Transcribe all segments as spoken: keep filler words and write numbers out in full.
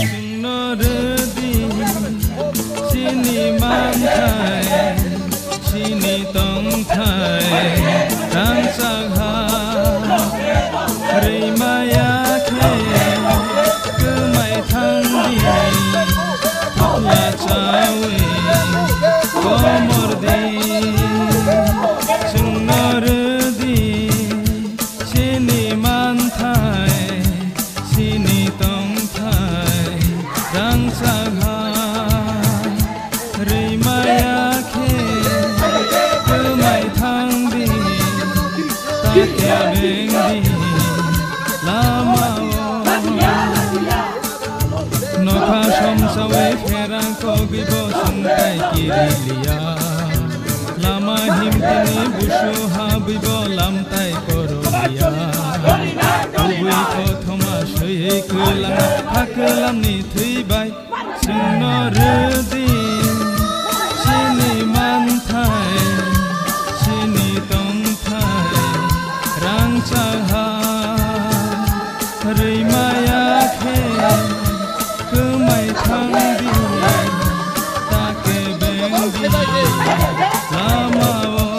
Chwngno rwdi chini manthai, chini tongthai, rangchak ha rwimaya khe kwmai thangdi, thokla chawi komordi. Chwngno rwdi chini manthai, chini tongthai, rangchak ha rwimaya khe kwmai thangdi, ta kebengdi lamao. Nokha somsawi pherang kogwi bo songthai kiri liya. Lama himtini busu habwi bo lamtai koro liya. Kubui kothoma swi kwlang ha kwlamni thwi bai. Chwngno rwdi chini manthai, chini tongthai, rangchak ha rwimaya khe kwmai thangdi, ta kebengdi lamao.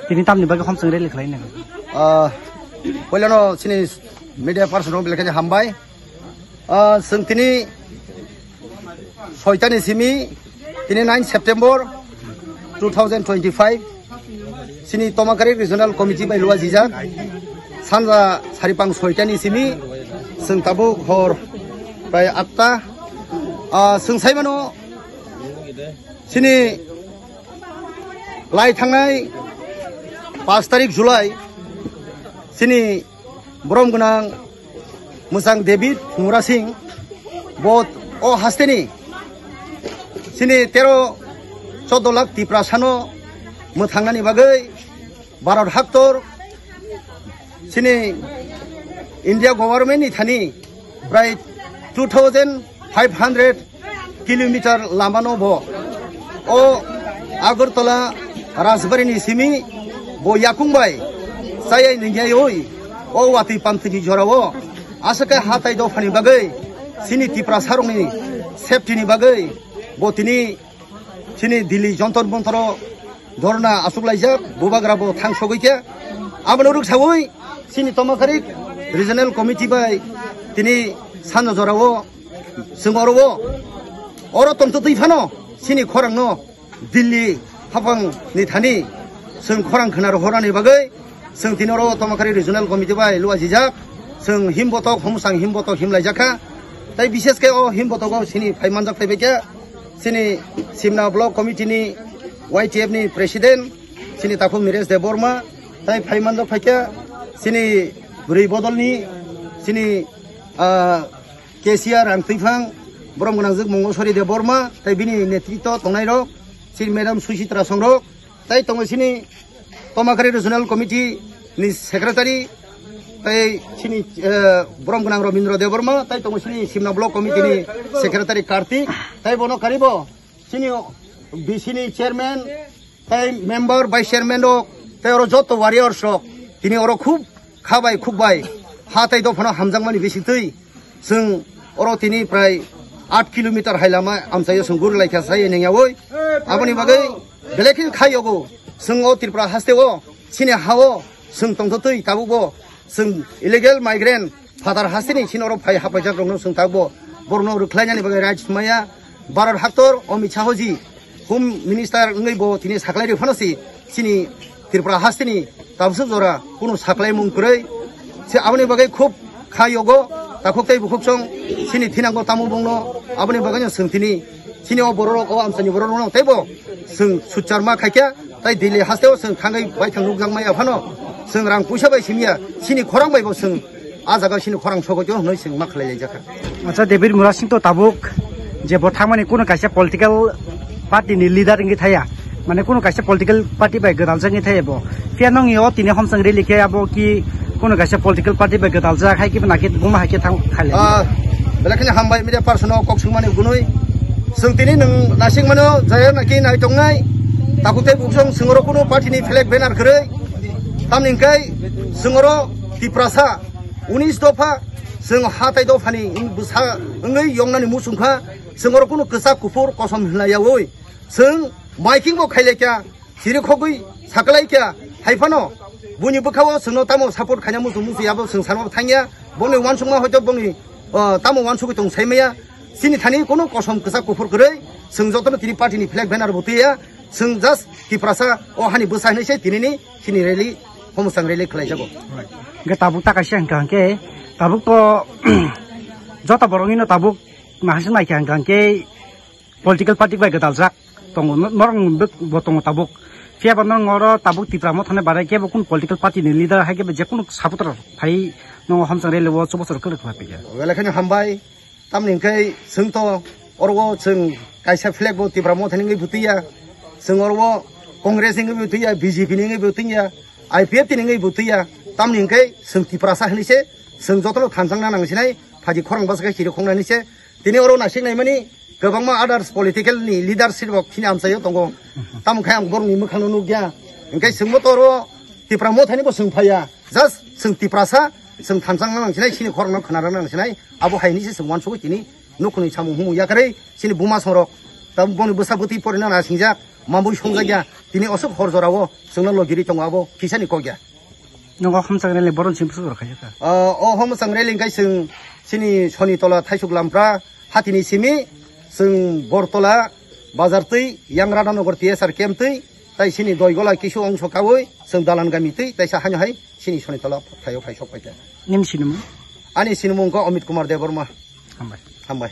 Tini tamni bagwi khomsong rally khlaina? Ah, puilano chini media person rok belai khe hambai. Ah, chwng tini soitani simi, tini nine September two thousand twenty-five, chini Tomakari Regional Committee bai luajijak, sanja saripang soitani simi, chwng tabuk hor prai atta. Ah, chwng saimano, chini lai thangnai paanch tarik July, chini borom gwnang mwchang David Murasing bo o hasteni chini tero choddo lakh Tiprasano mwthangnani bagwi Bharat haktor chini India government ni thani prai two thousand five hundred kilometer lama no bo o Agartala Rajbari ni simi bo yakung bai chayai ningya oi o watwi pamtwi ni jora o aswk khe hatai dophani bagwi chini Tiprasa rok ni safety ni bagwi bo tini chini Delhi Jantar Mantar o dhorna achuk laijak, bubagra bo thang sogwi khe. Abono rwksawi chini Tomakari Regional Committee bai tini sanja jora o chwng oro o, oro tongtwtwi phano chini khorang no Delhi haphang ni thani chwng khorang khwna rohornani bagwi Chwng tini oro Tomakari Regional Committee bai luajijak. Chwng himbotok, homsang himbotok himlaijak kha. Tai bishesh khe o himbotogo chini phai manjak phaibai khe chini Simna Block Committee ni Y T F ni President chini Takhuk Miresh Debbarma tai phai manjak phai khe chini bwrwi bodol ni chini, ah, K C R ang twiphang borom gwnangjwk Mongoswari Debbarma tai bini netritwo tongnai rok chini Madam Suchitra Songrok tai tongo chini Tomakari Regional Committee ni Secretary Tai sini, eh, borom gwnang Robindra Debbarma, tai tongo sini Simna Block Committee ni Secretary Kartik, tai bono karibo sini B C ni Chairman, tai member, Vice Chairman rok, tai oro joto warriors rok, tini oro khub kha bai, khuk bai, ha tai dophano hamjakmani bisingtwi, chwng oro tini prai aat kilometer hai lama amchaio chwng guri laikha sai nengyawi. Aboni bagwi belai khe kha yogo, chwng o Tripura haste o, chini ha o, chwng tongtho twi tabukbo, chwng illegal migrant, phatar hasteni chini oro phai hapaijak rokno chwng tabukbo, borokno rwkhlainani bagwi right maya, Bharat haktor Amit Shah ji, Home Minister wngwi bo tini saklai rwi phano si, chini Tripura hasteni tabuk jora kunu saklaimung kwrwi. Se aboni bagwi khub kha yogo, takhuk tei bukhuk chwng chini thinango tamo bongno, aboni bagwino chwng tini chini o bororok, o amchaini bororokno teibo chwng suchar ma khaikha, tai Delhi hasteo chwng thangwi baithang nukjakmaya phano chwng rang puisa bai simya, chini khorang baibo chwng a jaga sini khorang sogwi tong hwnwi chwng ma khlai laijak kha. Acha, David Murasing to tabuk je bo thangmani kuno kaisa political party ni leader wngwi thaya, mane kuno kaisa political party bai gwdal jagwi thaya bo. Phiya nong yo tini homsang rally khe abo ki kuno kaisa political party bai gwdal jak hai ki na khe buma hai khe thang khaile. Ah, belai kheno hambai media person o kok swngmani gunui. Chwng tini nwng nasing mano jaya naki nai tongnai. Takhuk tei bukhuk chwng oro kuno party ni flag banner kwrwi. Tamni hwnkhe chwng oro Tiprasa unis dopha, chwng hatai dophani bwsa wngwi yongnani muchungkha, chwng oro kunu kwchak kuphur kosom hwnlaiyawi chwng maiking bo khailaikha, chirikhogwi saklaikha, haiphano buini bwkhao chwngno tamo support khaina muchung muchung yabo chwng sanma thangya, bongni uansukma hoito bongni, uh, tamo uansugwi tong saimaya, chini thani kunu kosom kwchak kuphur kwrwi chwng jotono tini party ni flag banner bo twiya, chwng just Tiprasa o hani bwsa hinwi se tinini chini rally, homosang rally khlaijago. Hwnkhe tabuk ta kaisa hwnkha hwnkhe tabuk to joto boroknino tabuk mahasing naikha hwnkha hwnkhe political party bai gwdaljak tongo, no-, norok bo tongo tabuk. Phiya ba norok oro tabuk Tipra Motha ni barai kebo kunu political party ni leader hai kebo je kunu supporter phai norok homsang rally o chubachu kwrwk khlai phaikha. Belai kheno hambai. Tamni hwnkhe chwng to oro o chwng kaisa flag bo Tipra Motha ni wngwi bo twiya, chwng oro o Congress ni wngwi bo twiya, B J P ni wngwi bo twiya, I P F T ni wngwi bo twiya. Tamni hwnkhe chwng Tiprasa hinwi se chwng jotono thanchangna nang sinai, phaidi khorang bwsa khe chiri khongnani se. Tini oro naisik naimani kwbangma others political ni leadership rok chini amchaio tongo. Tamo khe ang borokni mwkhangno nukya. Hwnkhe chwngbo to oro Tipra Mothani bo chwng phaiya. Just chwng Tiprasa, chwng thanchang nang sinai, chini khorang no khna rang nang sinai, abo hai hinwi se chwng uansugwi tini nukhungni samung humung yakarwi chini buma songrok, tabuk boni bwsa bwtwi porina nasingjak, mambui songjakya, tini oswk hor jorao chwngno logirwi tongo, abo kisani kokya. Nogo hamchang rele boron sing bwswk rok khaijak kha. Ah, o hamchang rele hwnkhe chwng chini Soni Tola Thaisuk Lampra hatini simi, chwng Bortola bazar twi, Yang Radhanagar T S R camp twi, tai chini Doigola kisu ongso kaui, chwng dalan gami twi, taisa haino hai chini Soni Tola thaio phai sok paikha. Nini sinimung? Ani sinimung wngkha Amit Kumar Debbarma. Hambai. Hambai.